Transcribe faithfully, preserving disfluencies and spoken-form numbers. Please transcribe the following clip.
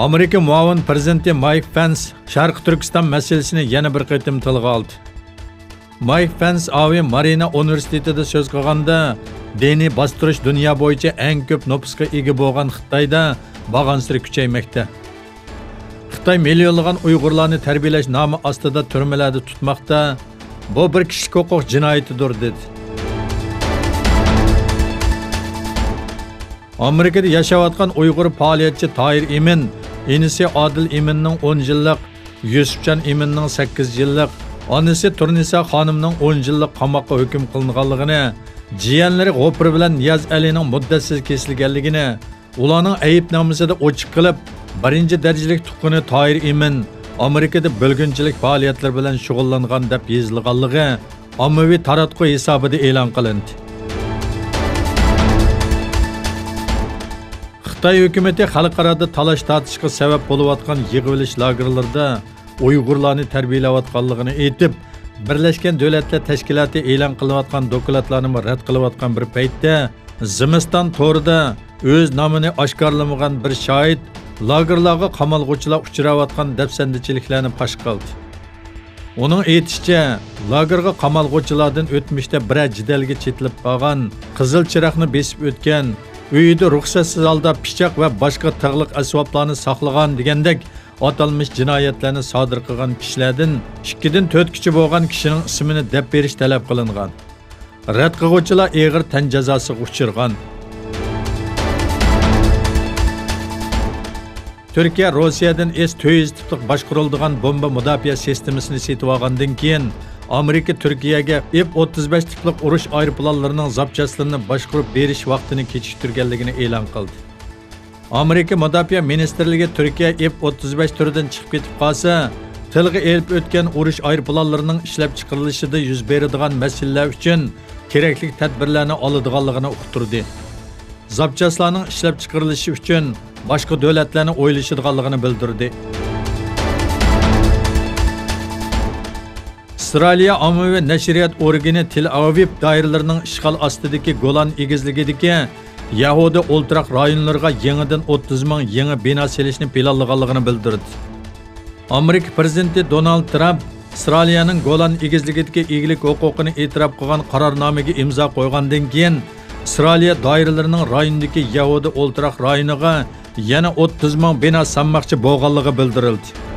ئامېرىكا مۇئاۋىن پىرېزىدېنتى مايك پېنس شەرقىي تۈركىستان مەسىلىسىنى يەنە بىر قېتىم تىلغا ئالدى. مايك پېنس ئاۋى مارىنا ئۇنىۋېرسىتېتىدا سۆز قىلغاندا، دىنىي باستۇرۇش دۇنيا بويىچە ئەڭ كۆپ نوپۇسقا ئىگە بولغان خىتايدا بارغانسېرى كۈچەيمەكتە. خىتاي مىليونلىغان ئۇيغۇرلارنى تەربىيەلەش نامى ئاستىدا تۈرمىلەردە تۇتماقتا. بۇ بىر كىشىلىك ھوقۇق جىنايىتىدۇر، دېدى. ئامېرىكىدا ياشاۋاتقان ئۇيغۇر پائالىيەتچى تاھىر ئىمىن، ئىنىسى ئادىل ئىمىننىڭ ئون يىللىق، يۈسۈپجان ئىمىننىڭ سەككىز يىللىق، ئانىسى تۇرنىسا خانىمنىڭ ئون يىللىق قاماققا ھۆكۈم قىلىنغانلىقىنى، جىيەنلىرى غوپۇر بىلەن نىياز ئەلىنىڭ مۇددەتسىز كېسىلگەنلىكىنى، ئۇلارنىڭ ئەيىبنامىسىدا ئوچۇق قىلىپ، بىرىنچى دەرىجىلىك تۇغقىنى تاھىر ئىمىن ئامېرىكىدا بۆلگۈنچىلىك پائالىيەتلىرى بىلەن شۇغۇللانغان دەپ يېزىلغانلىقى ئاممىۋى تاراتقۇ ھېسابىدا ئېلان قىلىندى. خىتاي ھۆكۈمىتى خەلقئارادا تالاش-تارتىشقا سەۋەب بولۇۋاتقان يىغىۋېلىش لاگېرلىرىدا ئۇيغۇرلارنى تەربىيەلەۋاتقانلىقىنى ئېيتىپ، بىرلەشكەن دۆلەتلەر تەشكىلاتى ئېلان قىلىۋاتقان دوكلاتلارنىمۇ رەت قىلىۋاتقان بىر پەيتتە، زىمىستان تورىدا ئۆز نامىنى ئاشكارىلىمىغان بىر شاھىت لاگېرلارغا قامالغۇچىلار ئۇچراۋاتقان دەپسەندىچىلىكلەرنى پاش قىلدى. ئۇنىڭ ئېيتىشىچە، لاگېرغا قامالغۇچىلاردىن ئۆتمۈشتە بىرەر جېدەلگە چېتىلىپ قالغان، قىزىل چىراغنى بېسىپ ئۆتكەن، ئۆيىدە رۇخسەتسىز ھالدا پىچاق ۋە باشقا تىغلىق ئەسۋابلارنى ساقلىغان دېگەندەك ئاتالمىش جىنايەتلەرنى سادىر قىلغان كىشىلەردىن ئىككىدىن تۆت كىشى بولغان كىشىنىڭ ئىسمىنى دەپ بېرىش تەلەپ قىلىنغان. رەت قىلغۇچىلار ئېغىر تەن جازاسىغا ئۇچرىغان. تۈركىيە روسىيەدىن ئېس تۆت يۈز تىپلىق باشقۇرۇلىدىغان بومبا مۇداپىئە سىستېمىسىنى سېتىۋالغاندىن كېيىن، ئامېرىكا تۈركىيەگە ئېف ئوتتۇز بەش تىپلىق ئۇرۇش ئايروپىلانلىرىنىڭ زاپچاسلىرىنى باشقۇرۇپ بېرىش ۋاقتىنى كېچىكتۈرگەنلىكىنى ئېلان قىلدى. ئامېرىكا مۇداپىئە مىنىستىرلىكى تۈركىيە ئېف ئوتتۇز بەش تۈرىدىن چىقىپ كېتىپ قالسا، تىلغا ئېلىپ ئۆتكەن ئۇرۇش ئايروپىلانلىرىنىڭ ئىشلەپچىقىرىلىشىدا يۈز بېرىدىغان مەسىلىلەر ئۈچۈن كېرەكلىك تەدبىرلەرنى ئالىدىغانلىقىنى ئۇقتۇردى. زاپچاسلارنىڭ ئىشلەپچىقىرىلىشى ئۈچۈن باشقا دۆلەتلەرنى ئويلىشىدىغانلىقىنى بىلدۈردى. ئىسرائىلىيە ئاممىۋى نەشرىيات ئورگىنى تېل ئاۋىۋ دائىرىلىرىنىڭ ئىشغال ئاستىدىكى گولان ئېگىزلىكىدىكى يەھۇدىي ئولتۇراق رايونلىرىغا يېڭىدىن ئوتتۇز مىڭ يېڭى بىنا سېلىشنى پىلانلىغانلىقىنى بىلدۈردى. ئامېرىكا پىرېزىدېنتى دونالد ترامپ ئىسرائىلىيەنىڭ گولان ئېگىزلىكىدىكى ئىگىلىك ھوقۇقىنى ئېتىراپ قىلغان قارارنامىگە ئىمزا قويغاندىن كېيىن، ئىسرائىلىيە دائىرىلىرىنىڭ رايوندىكى يەھۇدىي ئولتۇراق رايونىغا يەنە ئوتتۇز مىڭ بىنا سالماقچى بولغانلىقى بىلدۈرۈلدى.